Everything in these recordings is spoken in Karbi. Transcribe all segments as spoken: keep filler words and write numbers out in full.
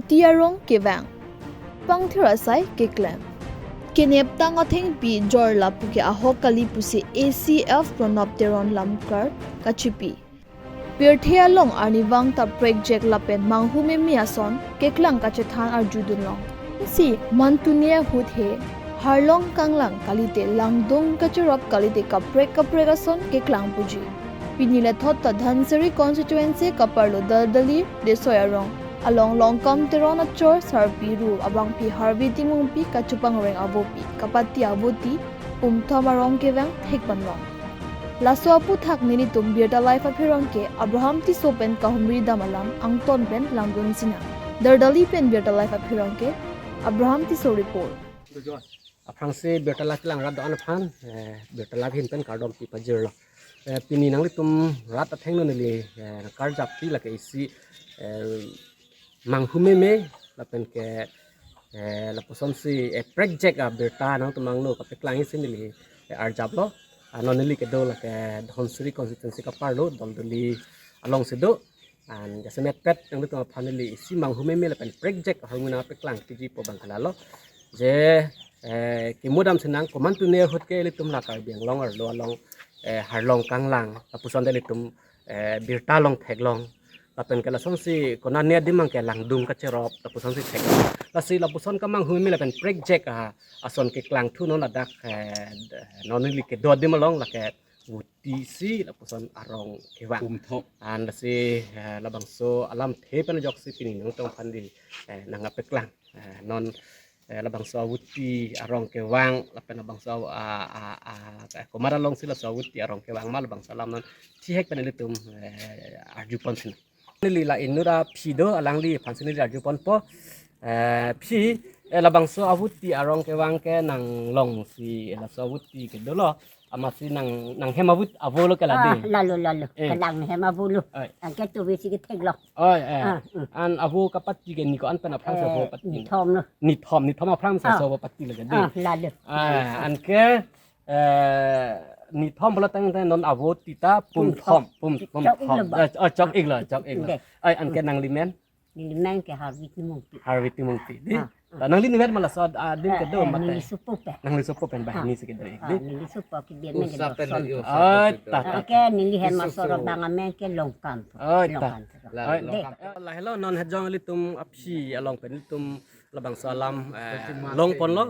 Ti arong kevang, pangthir asai keklem. Keneptang athengpi jor lapu ke ahok kali pusi A C F Pranab Teron Lamkar kachipi. Pirthe along arnivang ta prekjak lapen manghu meme ason keklang kachethan arjudunlong. Si mantuni ahut he, harlong kanglang kalite langdung kacherop kalite kaprek kaprek ason keklang puji. Pini lethot ta Dhansiri constituency kaparlo Daldali Desoi arong along Longkam Teron achor sarpi ru abangpi Harvi Timungpi kachepangreng avopi kapati avoti pumthom arong kevang thekponlong. Laso aputhak nelitum Birta Live apherangke Abraham Tisso pen kahumri dam alam angton pen langdun sinang. Daldali pen Birta Live apherangke Abraham Tisso report. Aphrangsi Birta Live kelang rat do-an aphan, eh, Birta Live ahin pen kardom pipajirlo. Eh, pini nanglitum rat athengno neli, eh, karjappi lake isi, eh, manghu meme lapen ke, eh, lapusonsi, eh, prekjak abirta nangtum angno kapeklang isi neli, eh, arjaplo. Ah, non neli kedo lake Dhansiri constituency kaparlo Daldali alongsi do. An jasemet pet nangtum aphan neli isi manghu meme lapen prekjak ahormu nangpeklang piji pu abang ke lalo. Je, eh, kemodam sinang komantu ne ahut ke ilitum la Karbi Anglong arlo along, eh, harlong kanglang lapuson de ilitum, eh, birta long theklong. Lapen ke lasonsi konane adim abang ke langdung kacherop lapusonsi theklong. Lasi lapuson kemanghu meme lapen prekjak a ason keklang thu non ladak, eh, non neli kedo adim along lake Vuti isi lapuson arong kevang. Pumthom. An lasi, eh, labangso alamthe pen ajoksi pini nangtum aphan neli, eh, nangpeklang. Eh, non, eh, labangso avuti arong kevang lapen labangso a, a, a, a, komat alongsi laso avuti arong kevang ma labangso alam non thihek pen ilitum, eh, arjupon sinang. Neli la inut aphi do, alangliphansi neli arjuponpo. Eh, phi, eh, labangso avuti arong kevang ke nanglongsi, eh, laso avuti kedolo. Amatsi nang, nanghem avut avolo ke la Ah, de. Lalo, lalo. Eh. Kelang hem avolo. Oi. Anke tuvisi ketheklong. Oi, eh. Ah, mm. An avo kapati ke ni ko-an pen aphrangsi avo Eh, pati. Nithom lo. Nithom, nithom aphrangsi Ah. Laso avo pati lake de. Ah, lalo. Ah, anke, eh, nithom pulo tangte non avo tita pumthom, Pumthom. Pum, Chok pumthom. Iklo ba? Eh, oh, chok iklo, chok iklo. De. Ai, anke nanglimen? Nelimen ke Harvit Timungpi. Harvit Timungpi. Di? Ah, ah. Ta nanglimen ma laso adim Eh, kedo eh, mate. Neli supo pen. Nangli supo pen Ah. Banghini si kedo ik Ah, di. Neli supo ke biar Usa nang pen kedo lagi, sol. Usa Ai, pen ta, ta. Oke, neli hem Isu masoro so. Bang amen ke Longkam. Ai, ta. Longkam. La, Ai, Longkam. Eh, lahelo non hejong ilitum aphi along pen ilitum labangso alam, eh, Pati mate longponlo.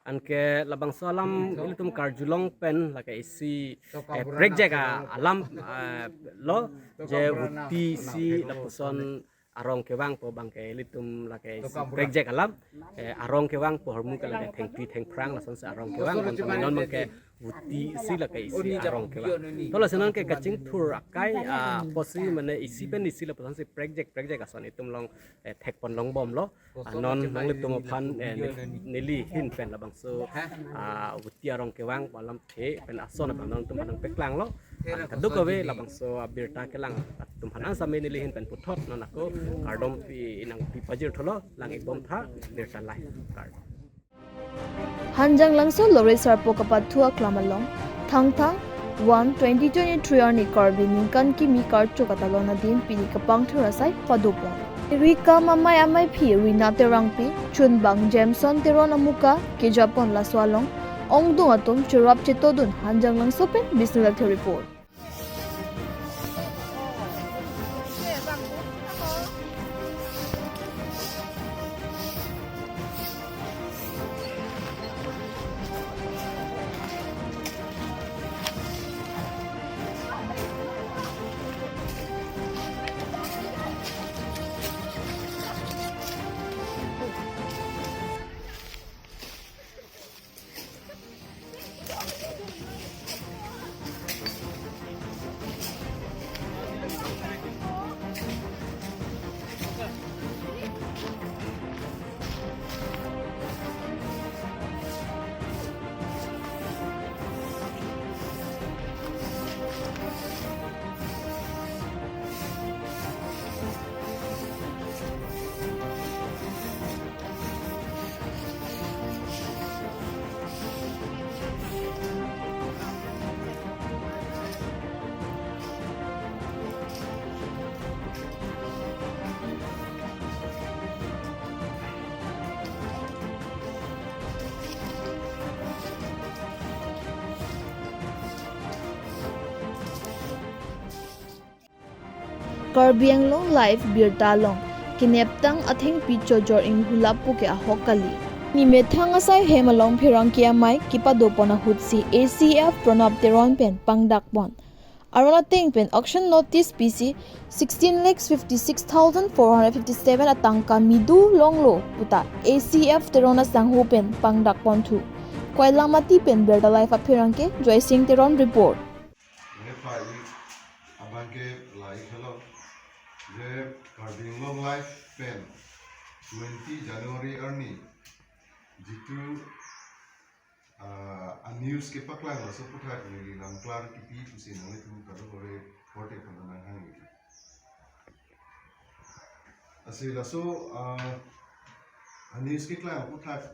Anke labangso alam ilitum karjulong pen lake isi, eh, prekjak alam, eh, lo je vuti isi lapuson arong kevang pu abang ke ilitum lake isi prekjak alam, eh, arong kevang pu ahormu ke lake thengpi thengphrang lasonsi arong kevang, bonta non abang ke vuti isi lake isi arong kevang. To lasi non ke kachingthur akai, ah, pusi mane isi pen isi lapusonsi prekjak prekjak ason itum along, eh, thekponlongbomlo. Ah, non nanglitum aphan, eh, ne-, neli ahin pen labangso, ah, vuti arong kevang pu alamthe pen ason abang nangtum aphan nangpeklanglo. Ah, kadokave labangso abirta kelang atum aphan asame neli ahin pen puthot non ako kardom pi nangpipajirthulo, lang-ikbomtha, Birta Live. Kardom. Hanjanglangso Lore Sarpo kapathu aklam along, Thangthang one twenty twenty-three arni Karbi ningkan kimi karcho katalon adim pini kapangthir asai padopon. Rika mamai amai phi Rina Terangpi, chunbang Jameson Teron amuka kejapon laso along, ongdung atum cherap chetodun Hanjanglangso pen Bisnu Lathe report. Karbi Anglong Live birta along keneptang athengpi chojor inghulap pu ke ahok kali. Nimethang asai hem along pherangke amei kepadopon ahutsi A C F Pranab Teron pen pangdakpon. Aron ateng pen auction notice pisi sixteen lakhs fifty-six thousand four hundred fifty-seven atangka midu longlo puta A C F Teron asangho pen pangdakpon thu. Koilamati pen Birta Live apherangke Joysing Teron report. Nepali abangke lai khalo je Karbi Anglong Live pen twenty January arni jitu, ah, a news kepaklang laso aputhak neli lam klar kipi pusi nanglitum kadokave korte pon nanghang neli. Lasi laso, ah, a news keklang aputhak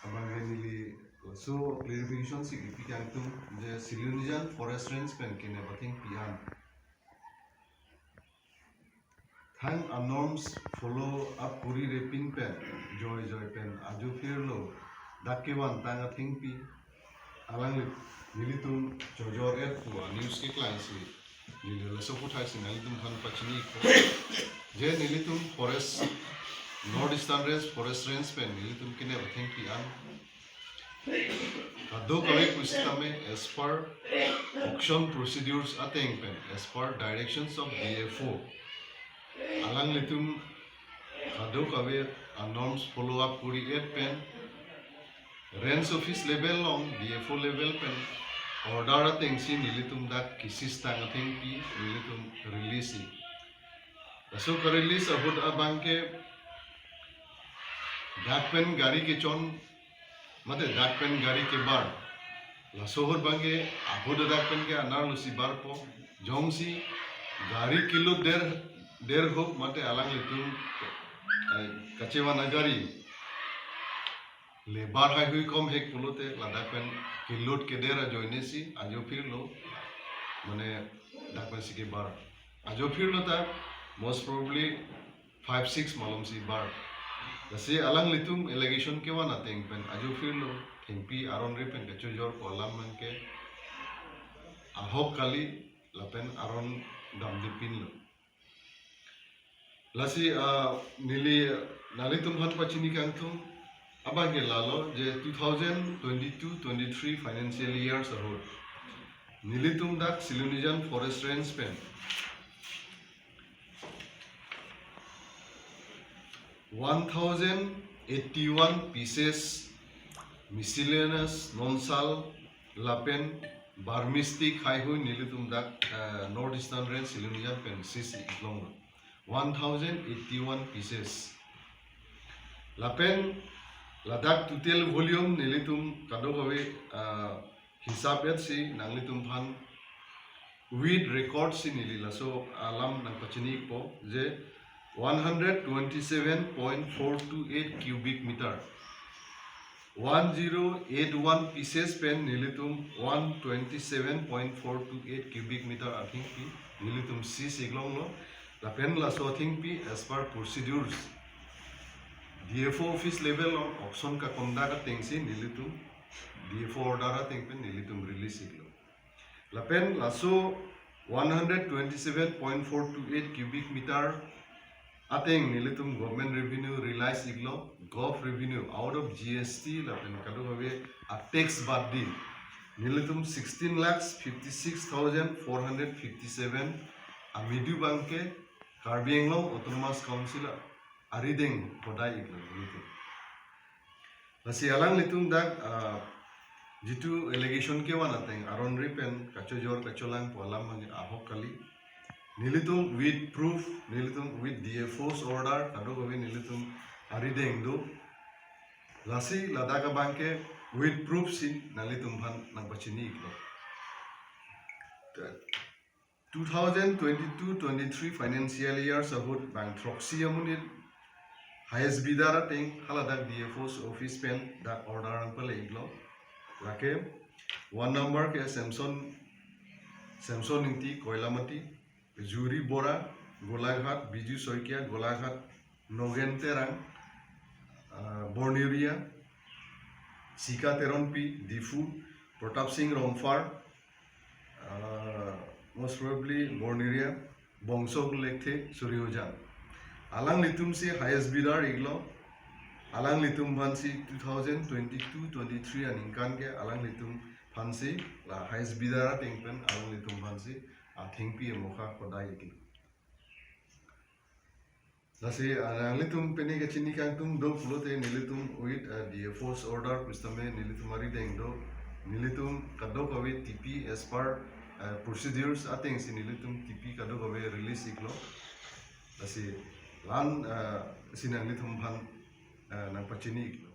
abang neli laso clarification si kipi kangtung je Silonijan Forest Range pen kenep athengpi an thang a norms follow up kuri repin pen joijoi pen ajo phirlo dak kevantang athengpi alangli nelitum chojor-et pu a news keklangsi neli laso aputhak si nanglitum aphan pachini ikpo je nelitum forest, North Eastern Range, Forest Range pen nelitum kenep athengpi an kadokave pusitame as per auction procedures ateng pen, as per directions of D F O, alanglitum kadokave a norms follow up kuri-et pen range office level along, D F O level pen order atengsi nelitum dak kesistang athengpi nelitum release-i. Laso ka-release ahut abangke dak pen gari kechon mate dak pen gari kebar. Laso ahut abangke ahut dak pen ke anerlo si barpo. Jongsi gari kelut der, der hok mate alanglitum, eh, kachevan agari lebar haihui kom hek pulote ladak pen kelut keder ajoinesi ajo phirlo mane dak pensi kebar. Ajo phirlo ta most probably five six malomsi bar. Lasi alanglitum allegation kevan ateng pen ajo phirlo thengpi aron ri pen kachojor pu alam abangke ahok kali lapen aron damdepinlo. Lasi, ah, neli nanglitum aphan pachini kangtung abangke lalo je two thousand twenty-two twenty-three financial years ahut nelitum dak Silonijan Forest Range pen one thousand eighty-one pieces miscellaneous nonsal lapen Burmese stick haihui nelitum dak, eh, North Eastern Range Silonijan pen seize iklonglo. One thousand eighty-one pieces. Lapen ladak total volume nelitum kadokave, ah, hisap-etsi nanglitum aphan with record si neli laso alam nangpachini ikpo je one hundred twenty-seven point four two eight cubic meter. One zero eight one pieces pen nelitum one twenty-seven point four two eight cubic meter athengpi nelitum seize iklonglo. Lapen laso athengpi as per procedures D F O office level along auction ka-conduct atengsi nelitum D F O order ateng pen nelitum release iklo. Lapen laso one hundred twenty-seven point four two eight cubic meter ateng nelitum government revenue realize iklo, gov revenue out of G S T lapen kadokave a tax bad di nelitum sixteen lakhs fifty-six thousand four hundred fifty-seven amidu abangke Karbi Anglong Autonomous Council arideng hodai iklo nelitum. Lasi alanglitum dak, ah, jitu allegation kevan ateng aron ri pen kachojor kacholang pu alam abang ahok kali. Nelitum with proof, nelitum with D F O's order, kadokave nelitum arideng do. Lasi ladak abangke with proof si nanglitum aphan nangpachini iklo. Two thousand twenty-two twenty-three financial years ahut bang throksi amonit highest bidder ateng haladak D F O's office pen dak order nangpale iklo. Lake one number ke Samson, Samson Ingti, Koilamati, Juri Bora, Golaghat, Biju Saikia, Golaghat, Nogen Terang, ah, Borneria, Sika Teronpi, Diphu, Pratap Singh Rongphar, ah, most probably Borneria, Bongsok Lekthe Suryojan. Alanglitum si highest bidder iklo. Alanglitum aphan si two thousand twenty-two twenty-three aningkan ke alanglitum aphan si la highest bidder ateng pen alanglitum aphan si athengpi amokha kodai iklo. Lasi, ah, nanglitum pini kachini kangtung do pulote nelitum with, ah, D F O's order pusitame nelitum arideng do, nelitum kadokave T P as per, ah, procedures ateng si nelitum T P kadokave release iklo. Lasi la-an, ah, si nanglitum aphan, ah, nangpachini iklo.